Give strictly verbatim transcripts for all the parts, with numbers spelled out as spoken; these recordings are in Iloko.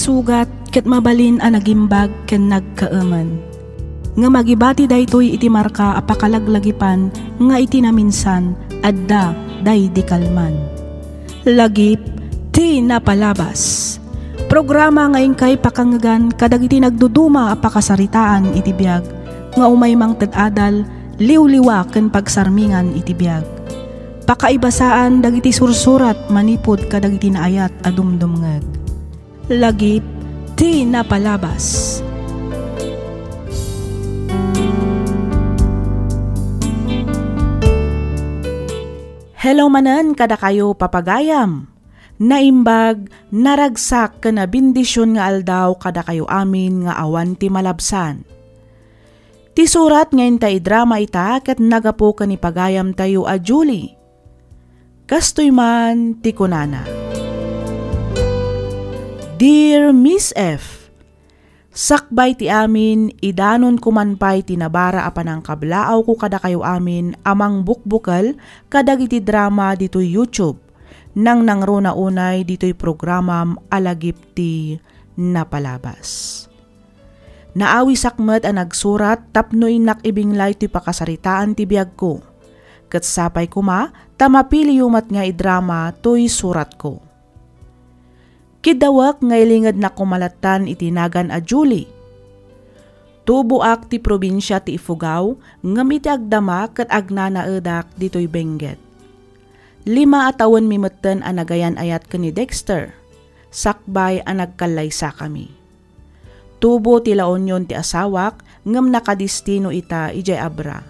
Sugat ket mabalin a nagimbag ken nagkaemen. Ngem agibati daytoy iti marka a pakalaglagipan nga iti naminsan, adda daydi kalman. Lagip ti napalabas. Programa nga inkay pakangngegan kadagiti nagduduma a pakasaritaan iti biag nga umay mangted adal, liwliwa ken pagsarmingan iti biag. Pakaibasaan dagiti sursurat manipud kadagiti naayat a dumdumngeg. Lagip ti napalabas. Hello manen kadakayo, papagayam. Naimbag, naragsak ken nabendision nga aldaw kadakayo amin nga awan ti malabsan. Ti surat nga inta idrama ita ket nagapu ken ni pagayamtayo a Julie. Kastoy man ti kunana, Dear Miss F, sakbay ti amin, idanonko man pay ti nabara a panangkablaawko kadakayo amin a mangbukbukel kadagiti drama ditoy YouTube, nangnangruna unay ditoy programam a Lagip ti Napalabas. Naawisak met a nagsurat tapno innak ibinglay toy pakasaritaan ti biagko. Ket sapay koma ta mapiliyo met nga idrama toy suratko. Kiddawek nga ilingednak koma lattan iti nagan a Julie. Tuboak ti probinsia ti Ifugao, ngem iti agdama ket agnanaedak ditoy Benguet. Lima a tawenmi metten a nagayan-ayat ken ni Dexter, sakbay a nagkallaysakami. Tubo ti La Union ti asawak, ngem nakadistino ita idiay Abra.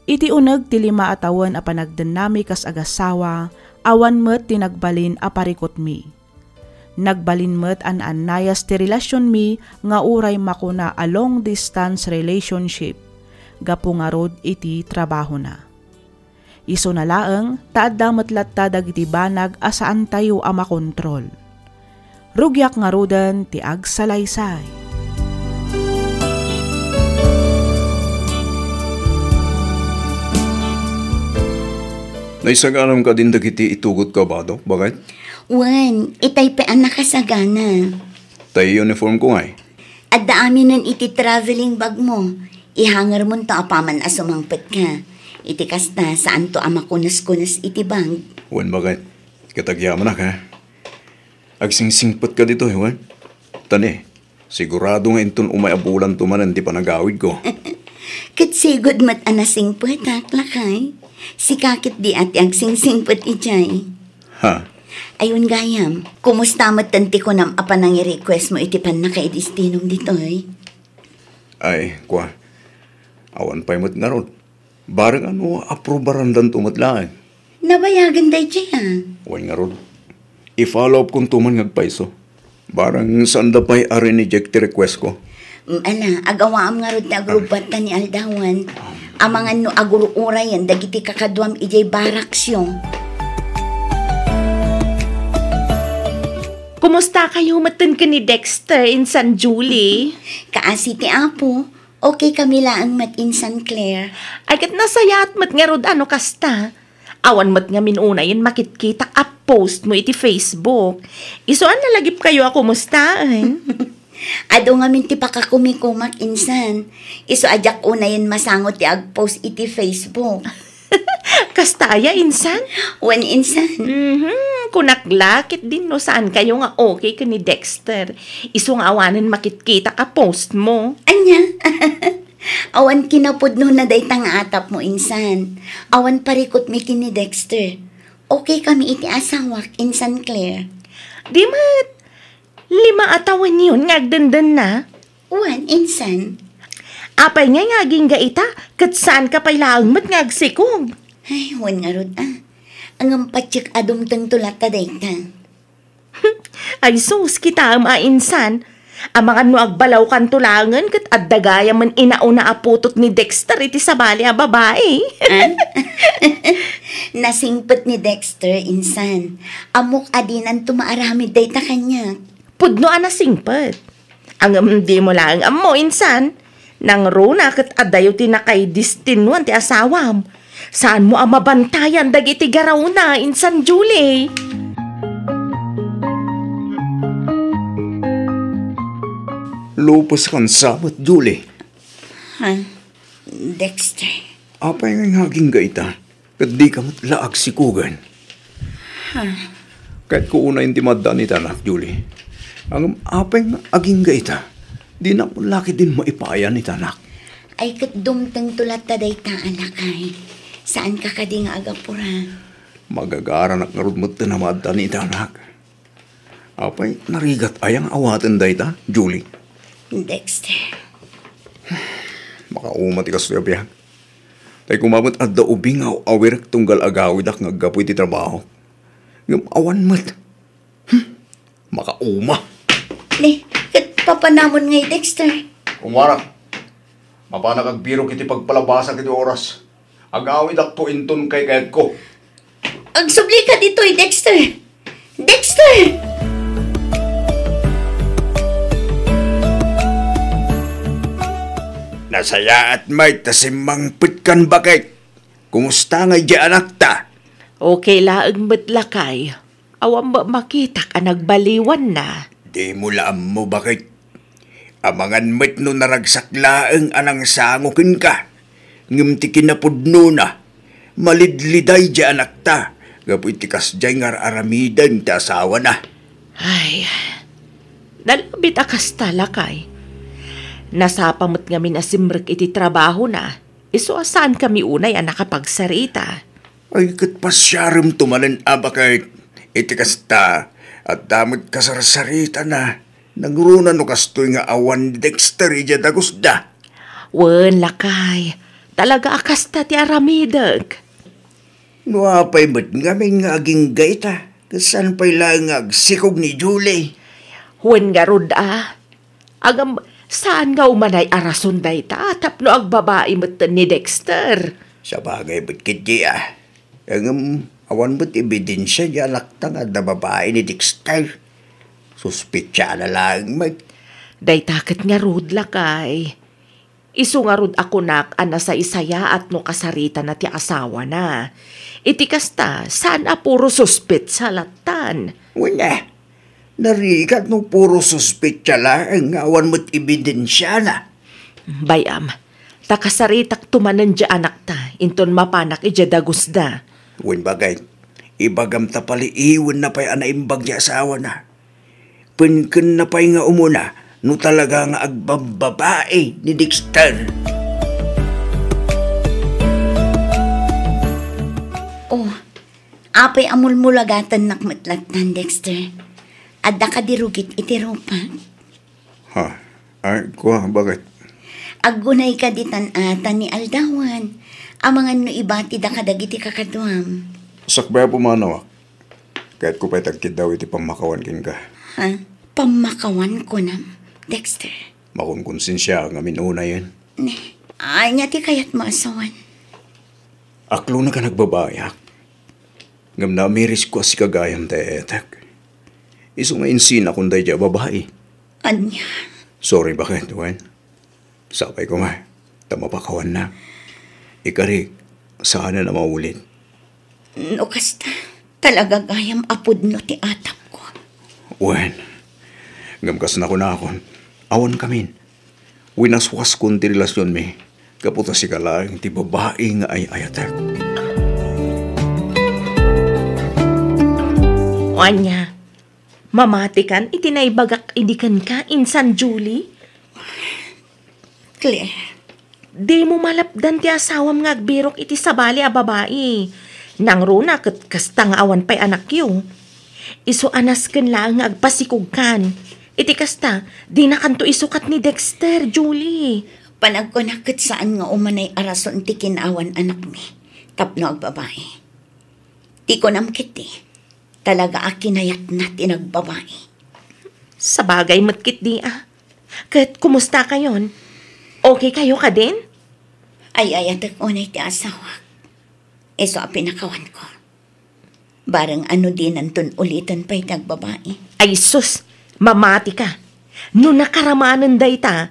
Iti uneg ti lima a tawen a panagdennami kas agasawa, awan met ti nagbalin a parikutmi. Nagbalin met a naannayas ti relasionmi nga uray makuna a long distance relationship, gapu ngarud iti trabahona. Isuna laeng ta adda met latta dagiti banag a saantayo a makontrol. Rugiak ngaruden ti agsalaysay. Naisaganam kadin dagiti itugot ko, Bado, baket? Wen, itay pay a nakasagana. Tay uniform ko ngay. Adda aminen iti traveling bag mo. Ihangermonto apaman a sumangpetka. Iti kasta, saanto a makunas-kunas iti bag. Wen, baket? Ket agyamanak, ha? Agsingsingpetka ditoy, wen? Tani, sigurado nga inton umay a bulanto manen ti panagawidko. Ket sigud met a nasingpetak, lakay. Sika ketdi a ti agsingsingpet idiay. Ha? Ay wen gayam, kumusta metten ti kunam a panangi-request mo iti pannakaidistinom ditoy? Ay, kua. Awan pay met ngarud. Bareng a no aprobarandanto met laeng. Nabayagen daydiay a. Wen ngarud. I-follow up konto man nga agpayso. Bareng saanda pay a rineject ti request ko. Mm, ala, agawaam ngarud ti agrubbat ta ni aldawan. Amangan no agur-urayen dagiti kakaduam idiay baraksyo. Kumusta kayo metten ken ni Dexter insan Julie? Kaasi ti Apo, okay kami laeng met insan Claire. Ay, ket nasayaat met ngarud a no kasta. Awan met ngamin unayen makitkitak a post mo iti Facebook. Isu a nalagipkayo a kumustaen? Adu ngamin ti pakakumikumak insan. Isu a diak unayen masango ti agpost iti Facebook. Kasta aya, insan? Wen, insan. Mhm, kunak la, ketdin no saankayo nga okay ken ni Dexter. Isu nga awanen makitkitak a post mo. Ania? Awan kinapudnona dayta nga atap mo, insan. Awan parikutmi ken ni Dexter. Okay kami iti asawak, insan Claire. Di met, lima a tawenyon nga agdendenna. Wen, insan. Apay ngay nga agingga ita, ket saanka pay laeng met nga agsikog? Ay, wen ngarud a. Ngem patiek a dumtengto latta dayta. Ay sus, kitaem a insan. Amangan no agbalawkanto laengen ket adda gayamen inauna a putot ni Dexter iti sabali a babai. Ah? Nasingpet ni Dexter, insan. Ammok a dinanto maaramid dayta kaniak. Pudno a nasingpet. Ngem dimo laeng ammo, insan. Nangruna ket adayo ti nakaidistinoan ti asawam. Saanmo a mabantayan dagiti garawna, insan Julie. Lupes kansa met, Julie. Ha? Dexter. Apay nga agingga ita? Ket dika met la agsikugen. Ha? Kayatko unayen ti maaddan itanak, Julie. Ngem apay nga agingga ita? Dinak met la ketdin maipayan itanak. Ay, ket dumtengto latta dayta, a lakay. Saanka kadi nga agapura? Magagaranak ngarud metten a maaddan itanak. Apay, narigat aya nga awaten dayta, Julie? Dexter. Makauma ti kastoy a biag. Tay koma met adda ubing nga aw-awirek tunggal agawidak nga aggapu iti trabaho. Ngem awan met. Hmm, makauma. Ni, ket papanamon ngay, Dexter? Umara. Mapanak agbirok iti pagpalabasa iti oras. Agawidakto inton kaykayatko. Agsubli ka ditoy, Dexter! Dexter! Nasayaat met ta simmangpetkan, baket. Kumusta ngay di anakta? Okay laeng met, lakay. Awan met makitak a nagbaliwanna. Dimo la ammo, baket. Amangan met no naragsak laeng a nangsango kenka, ngem ti kinapudnona, malidliday di anakta gapu iti kasdiay nga ar-aramiden ti asawana. Ay, nalabit a kasta, lakay. Nasapa met ngamin a simrek iti trabahona, isu a saankami unay a nakapagsarita. Ay, ket pasiaremto manen a baket iti kasta, adda met kasarsaritana. Nangruna no kastoy nga awan ni Dexter idiay dagusda. Wen, lakay, talaga a kasta ti aramidek. No apay met ngamin nga agingga ita, ket saan pay laeng nga agsikog ni Julie? Wen ngarud a, agam, saan nga umanay a rason dayta tapno agbabai metten ni Dexter? Sabagay met ketdi a. Ngem awan met ebidensia di anakta nga adda babai ni Dexter. Suspetsaana laeng met. Dayta ket ngarud, lakay. Isu ngarud a kunak a nasaysayaat no kasaritana ti asawana. Iti kasta, saan a puro suspetsa lattan. Wen a, narigat no puro suspetsa laeng nga awan met ebidensiana. Bay-am, ta kasaritakto manen di anakta inton mapanak idiay dagusda. Wen baket, ibagam ta paliiwenna pay a naimbag ti asawana. Penkenna pay nga umuna no talaga nga agbabbabai ni Dexter. Oh, apay a mulmulagatennak met lattan, Dexter? Adda kadi rugit iti rupak? Ha? Ay, kua, baket? Aggunay kadi tan-, a, tan ni aldawan. Amangan no ibatida kadagiti kakaduam. Sakbay a pumanawak. Kayatko pay ti agkiddaw iti pammakawan kenka. Ha? Pammakawan, kunam, Dexter? Makunkonsensiaak ngamin unayen. Ne, ania ti kayatmo a sawen? Aklonka a nagbabaiak. Ngem namirisko a sika gayam ti ay-ayatek. Isu nga insinakon daydiay a babai. Ania? Sorry, baket, wen? Sapay koma, ta mapakawannak. Ikarik, saanen a maulit. No kasta, talaga gayam a pudno ti atapko. Wen, ngem kas nakunakon, awan kamin. Winaswaskon ti relasionmi, gapu ta sika laeng ti babai nga ay-ayatek. O ania, mamatikan iti naibagak idi kenka, insan Julie? Claire. Dimo malapdan ti asawam nga agbirok iti sabali a babai. Nangruna ket kasta nga awan pay anakyo. Isu a nasken laeng nga agpasikogkan. Iti kasta, dinakanto isukat ni Dexter, Julie. Panagkunak ket saan nga umanay a rason ti kinaawan anakmi tapno agbabai. Ti kunam ketdi, talaga a kinayatna ti nagbabai. Sabagay met ketdi a. Ket kumusta kayon? Okay kayo kadin? Ay-ayatek unay ti asawak. Isu a pinakawanko. Bareng a no dinanton uliten pay ti agbabai. Ay sus, mamatika. No nakaramanen dayta,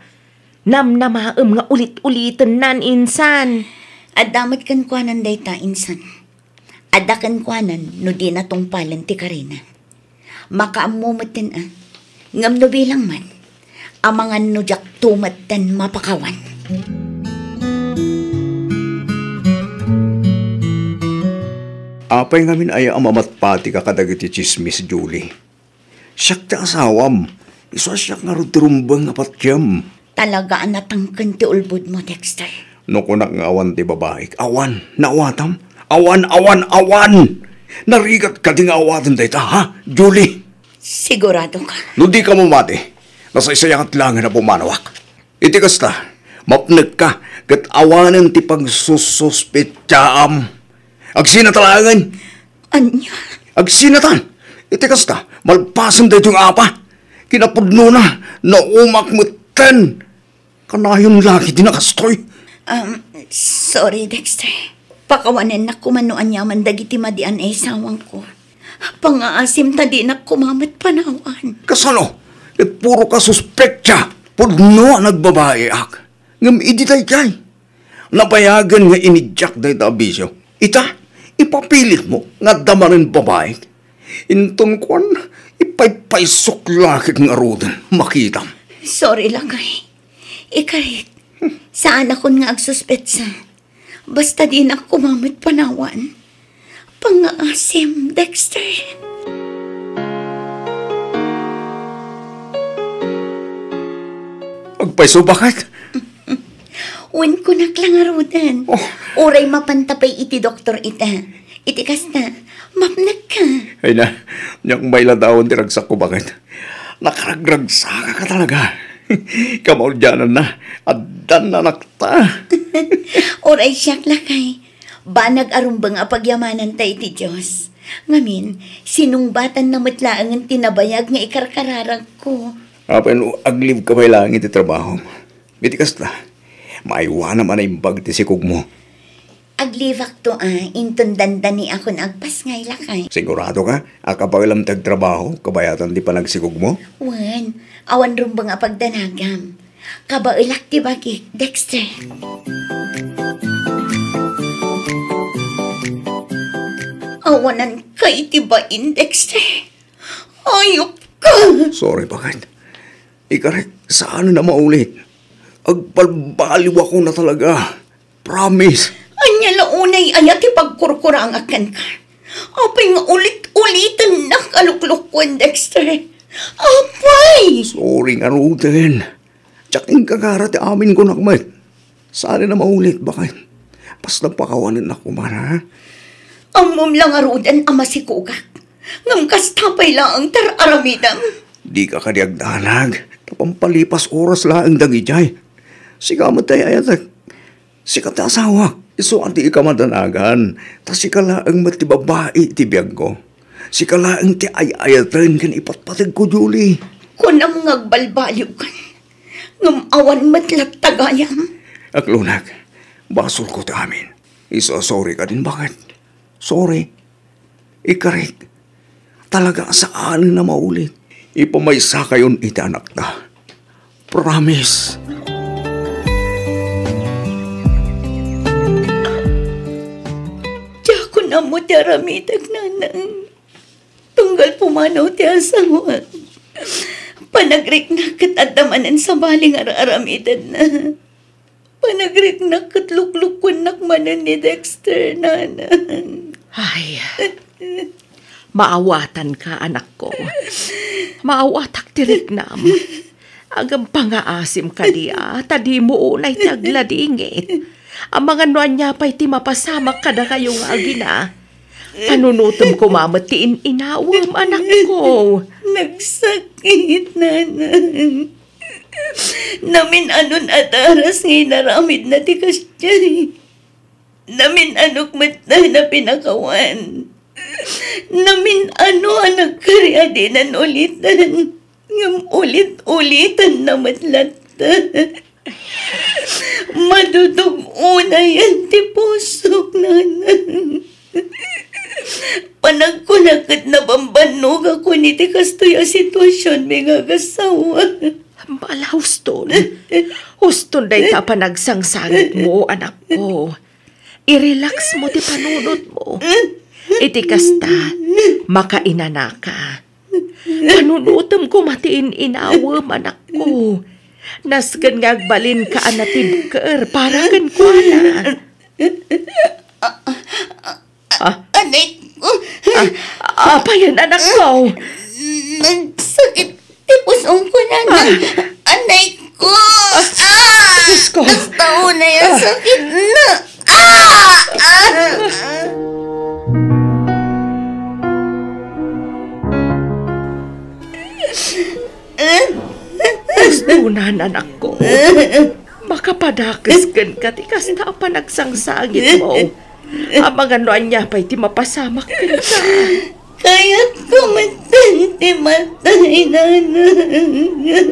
namnamaem nga ulit-ulitennan insan. Adda met kenkuanan dayta insan. Adda kenkuanan no dina tungpalen ti karina. Makaammo metten a. Ngem no bilang man, Amangan no diakto metten mapakawan. Apay ngamin aya a mamatpatika kadagiti tsismis, Julie? Siak ti asawam. Isu a siak ngarud ti rumbeng a patiem. Talaga a natangken ti ulbodmo, Dexter. No kunak nga awan ti babaik, awan. Naawatam? Awan, awan, awan! Narigat kadi nga awaten dayta, ha, Julie? Sigurado ka? No di ka mamati, nasaysayangat laengen a pumanawak. Iti kasta, mapnekka ket awanen ti pagsususpetsaam. Agsinata laengen. Ania? Agsinatan. Iti kasta, malpasen daytoy nga apa. Kinapudnona, naumak metten. Kanayon la ketdi a kastoy. Um, sorry, Dexter. Pakawanennak koma no aniaman dagiti madi a naisawangko. Pangngaasim ta dinak koma met panawan. Kasano? Ket puro ka suspetsa. Pudno a nagbabaiak. Ngem idi daydiay, nabayagen nga iniddiak dayta a bisio. Ita, ipapilitmo nga adda manen babaik. Inton kuan, ipaypaysok la ket ngaruden, makitam. Sorry, lakay. Ikarit, saanakon nga agsuspetsa. Basta dinak koma met panawan. Pangngaasim, Dexter. Agpayso, baket? Wen, kunak la ngaruden. Oh. Uray mapanta pay iti doktor ita. Iti kasta, mapnekka. Ay na, diak mailadawan ti ragsakko, baket. Nakaragragsakaka talaga. Kamaudiananna, addan anakta. Uray siak, lakay. Banag a rumbeng a pagyamananta iti Dios. Ngamin, sinungbatanna met laengen ti nabayag nga ikarkararagko. Apay no ag-leave ka pay laeng iti trabahom? Iti kasta, maaywanam a naimbag ti sikogmo. Ag-leave-akto a, inton dandaniakon agpasngay, lakay. Sigurado ka a kabaelam ti agtrabaho kabayatan ti panagsikogmo? Wen, awan rumbeng a pagdanagam. Kabaelak ti bagik, Dexter. Awananka iti bain, Dexter. Ayupka! Sorry, baket. Ikarit, saan a maulit. Agbalbaliwakon a talaga. Promise. Ania la unay aya ti pagkurkurangak kenka? Apay nga ulit-ulitennak a luklukoen, Dexter? Apay! Sorry ngaruden. Diak inkakara ti amin kunak met. Saan a maulit, baket. Basta pakawanennak koma, ha? Ammom la ngaruden a masikogak. Ngem kasta pay laeng ti ar-aramidem. Dika kadi agdanag. Ta pampalipas oras laeng dagidiay. Sika met ti ay-ayatek. Sika ti asawak, isu a dika madanagan, ta sika laeng met ti babai iti biagko. Sika laeng ti ay-ayaten ken ipatpategko, Julie. Kunam nga agbalbaliwkan, ngem awan met latta gayam. Aklunak, basolko ti amin. Isu a sorry kadin, baket. Sorry. Ikarit, talaga a saanen a maulit. Ipamaysakayon iti anakta. Promise. Diakon ammo ti aramidek, nanang. Tunggal pumanaw ti asawak, panagriknak ket adda manen sabali nga ar-aramidenna. Panagriknak ket luklukoennak manen ni Dexter, nanang. Ay, maawatanka, anakko. Maawatak ti riknam. Ngem pangngaasim kadi a, ta dimo unay ti agladingit. Amangan no ania pay ti mapasamak kadakayo nga agina. Panunotem koma met ti in-inawem, anakko. Nagsakit, nanang. Namin-anon a daras nga inaramidna ti kasdiay. Namin-anok met a pinakawan. Namin-ano a nagkari a dinan uliten. Ngem ulit-ulitanna met latta. Madudug-onayan ti pusok, nanang. Panagkuna ket nabambannogakon iti kastoy a situasionmi nga agassawa. Bala, huston. Huston dayta a panagsangsangitmo, anakko. I-relax mo ti panunotmo. Iti kasta, makainanaka. Panunotem koma ti in-inawem, anakko. Nasken nga agbalinka a natibker para kenkuana. Ah, Anay ko. Ah, apay yan, anakko? Nagsakit ti pusong ko, nana. Ah. Anay ko. Ah, Diyos ko. Basta una yung sakit na. Ah! Ah! Gusto na, anakko. Makapadakes kenka ti kasta a panagsangsangitmo. Amangan no ania pay ti mapasamak kenka. Kayatko metten ti matay, nanang.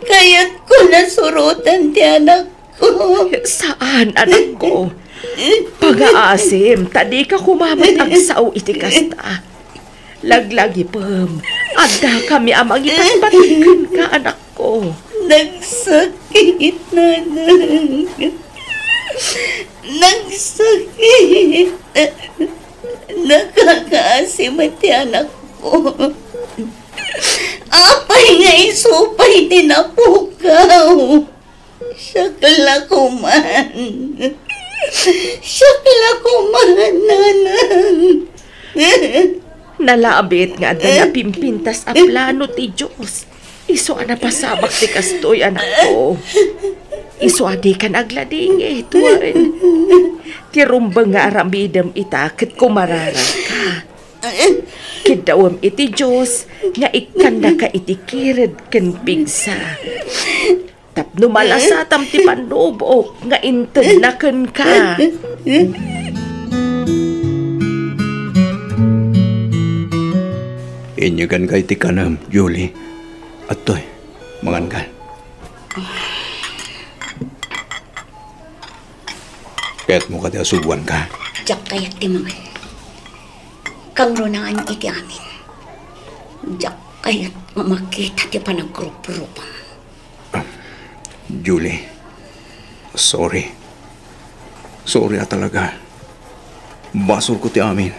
Kayatko nasurotan ti anakko. Saan, anakko. Pangaasim, ta dika koma met agsao iti kasta. Laglagipem, addakami a mangipatpateg kenka, anakko. Nagsakit, nanang. Nagsakit. Nakakaasim ti anakko. Apay nga isu pay ti napukaw? Siak la koman. Siak la koman, nanang. Nalabit nga adda napimpintas a plano ti Dios. Isu a napasamak ti kastoy, anakko. Isu a dikan agladingit, wen. Ti rumbeng nga aramidem ita ket kumararagka. Kiddawem iti Dios nga ikkannaka iti kired ken pigsa. Tapno malasatam ti pannubok nga intedna kenka. Inyeganka iti kanem, Julie. Adtoy, manganka. Kayatmo kadi a suboanka? Diak kayat ti mangan. Kangrunaan iti amin. Diak kayat nga makita ti panagruprupam. Ah, Julie, sorry. Sorry a talaga. Basolko ti amin.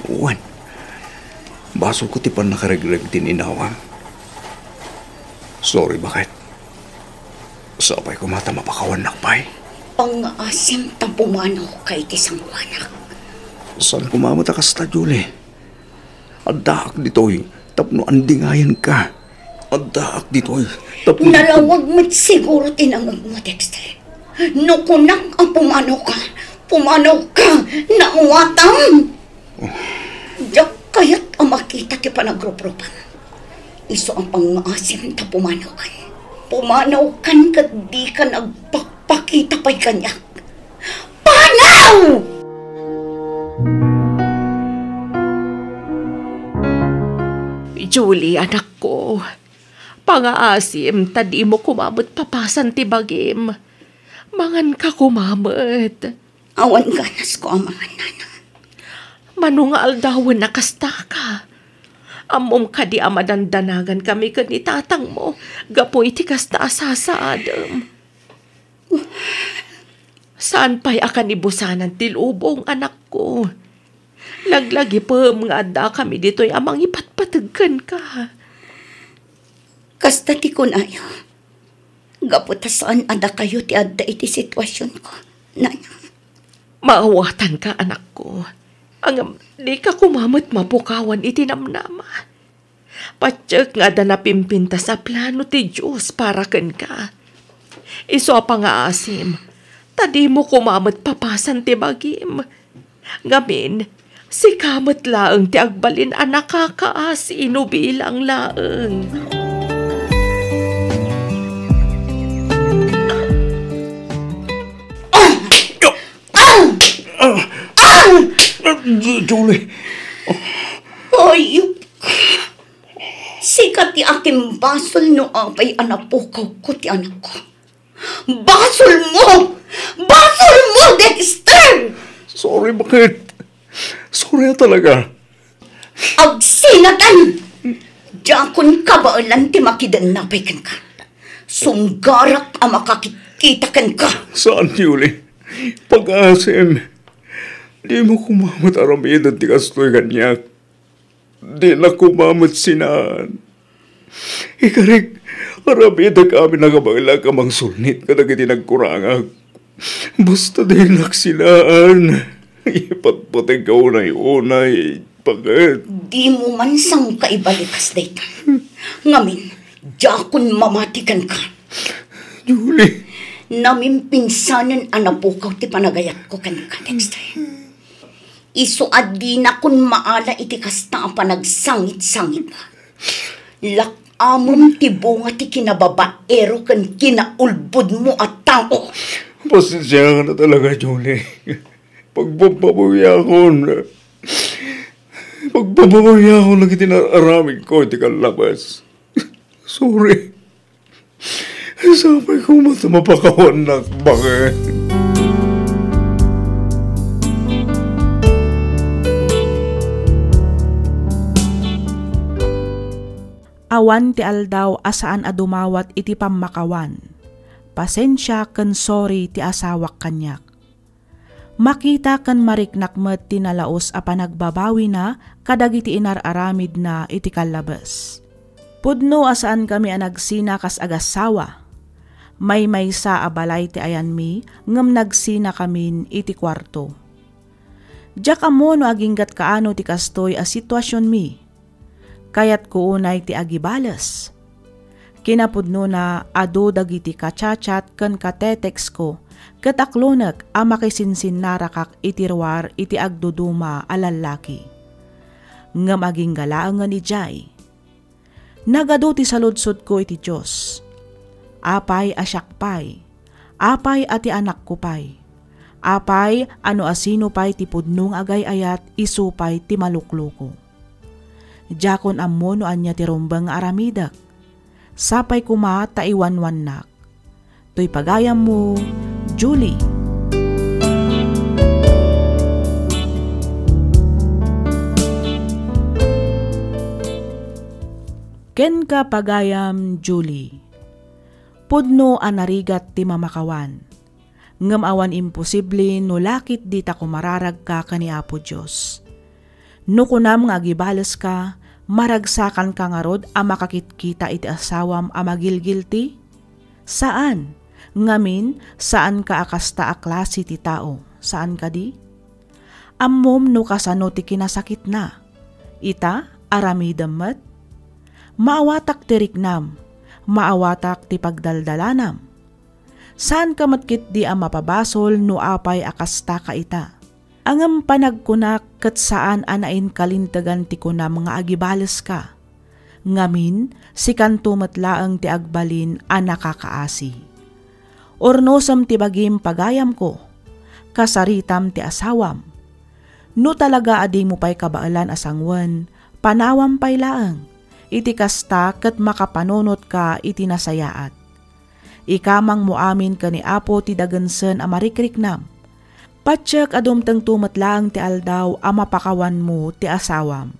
Wen, basolko ti pannakaregreg ti in-inawam. Sorry, baket. Sapay koma ta mapakawannak pay. Pangngaasim ta pumanawka iti sangoanak. Saan koma met a kasta, Julie? Addaak ditoy tapno andingayenka. Addaak ditoy tapno... Nalawag met siguro ti nangngegmo, Dexter. No kunak a pumanawka, pumanawka, nawatam! Diak kayat a makita ti panagruprupam. Isu a pangngaasim ta pumanawkan. Pumanawkan ket dikan agpakpakita pay kaniak. Panaw! Julie, anakko, pangaasim ta dimo koma met papasan ti bagim. Manganka koma met. Awan ganasko a mangan, nana. Mano nga aldawen a kastaka? Ammom kadi a madandanagan kami ken ni tatangmo gapu iti kasta a sasaadem? Saan pay a kanibusanan ti lubong, anakko? Laglagipem nga adda kami ditoy a mangipatpateg kenka. Kasta ti kunayo. Gapu ta saan a dakayo ti adda iti situasionko, nana. Maawatanka, anakko. Ngem dika koma met mapukawan iti namnama. Patiek nga adda napimpintas a plano ti Dios para kenka. Isu a pangaasim, ta dimo koma met papasan ti bagim. Ngamin, sika met laeng ti agbalin a nakakaasino bilang laeng. Ah! Ah! Ah! Julie. Hayop ka. Sika ti akimbasol no apay a napukawko ti anakko. Basolmo! Basolmo, Dexter! Sorry, baket? Sorry a talaga. Agsinatan! Diakon kabaelan ti makidenna pay kenka. Sunggarak a makakitkita kenka. Saan, Julie? Pag-asim. Dimo koma met aramiden ti kastoy kaniak. Dina koma met sinaan. Ikarik, aramidek amin a kabaelak a mangsulnit kadagiti nagkurangak. Basta dinak sinaan. Ipatpateg ka unay-unay, paket. Dimo man sangka ibalikas dayta. Ngamin, diakon mamati kenka. Julie. Namimpinsanen a napukaw ti panagayatko kenka, Dexter. Isu a dinakon maala iti kasta a panagsangit-sangit. Lak-amem ti bunga ti kinababaero ken kinaulbodmo a tao. Pasensiakan a talaga, Julie. Pagbabawiakon. Pagbabawiakon dagiti naaramidko iti kallabas. Sorry. Sapay koma ta mapakawannak, baket. Awan ti aldaw a saan a dumawat iti pammakawan. Pasensia ken sorry ti asawak kaniak. Makita ken mariknak met ti nalaus a panagbabawina kadagiti inar-aramidna iti kallabes. Pudno a saankami a nagsina kas agassawa. Maymaysa a balay ti ayanmi ngem nagsinakamin iti kuarto. Diak ammo no aginggat kaano ti kastoy a situasionmi. Kayatko unay ti agibales. Kinapudnona, adu dagiti ka-chat-chat ken ka-text ko ket aklonek a makisinsinnarakak iti ruar iti agduduma a lallaki. Ngem agingga laengen idiay. Nagadu ti saludsodko iti Dios. Apay a siak pay? Apay a ti anakko pay? Apay a no asino pay ti pudno nga agay-ayat, isu pay ti malukloko? Diakon ammo no ania ti rumbeng nga aramidek. Sapay koma ta iwanwannak. Toy pagayammo, Julie. Kenka, pagayam Julie. Pudno a narigat ti mamakawan. Ngem awan imposible no lakit dita kumararagka ken ni Apo Dios. No kunam nga agibaleska, maragsakanka ngarud a makakitkita iti asawam a magilgilti? Saan. Ngamin, saanka a kasta a klase ti tao. Saan kadi? Ammom no kasano ti kinasakitna. Ita, aramidem met. Maawatak ti riknam. Maawatak ti pagdaldalanam. Saanka met ketdi a mapabasol no apay a kastaka ita. Ngem panagkunak ket saan a nainkalintegan ti kunam nga agibaleska. Ngamin, sikanto met laeng ti agbalin a nakakaasi. Urnosem ti bagim, pagayamko. Kasaritam ti asawam. No talaga a dimo pay kabaelan a sanguen, panawam pay laeng. Iti kasta ket makapanonotka iti nasayaat. Ikamangmo amin ken ni Apo ti dagensen a marikriknam. Patiek a dumtengto met laeng ti aldaw a mapakawanmo ti asawam.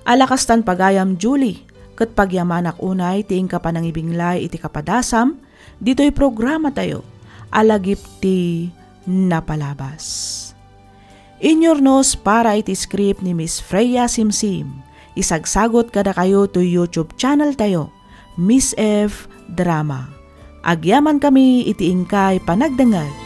Ala kastan, pagayam Julie, ket pagyamanak unay ti inka panangibinglay iti kapadasam ditoy programatayo a Lagip ti Napalabas. Inyurnos para iti script ni Miss Freya Simsim. Isagsagot kadakayo toy YouTube channel tayo, Miss F Drama. Agyamankami iti inkay panagdengngeg.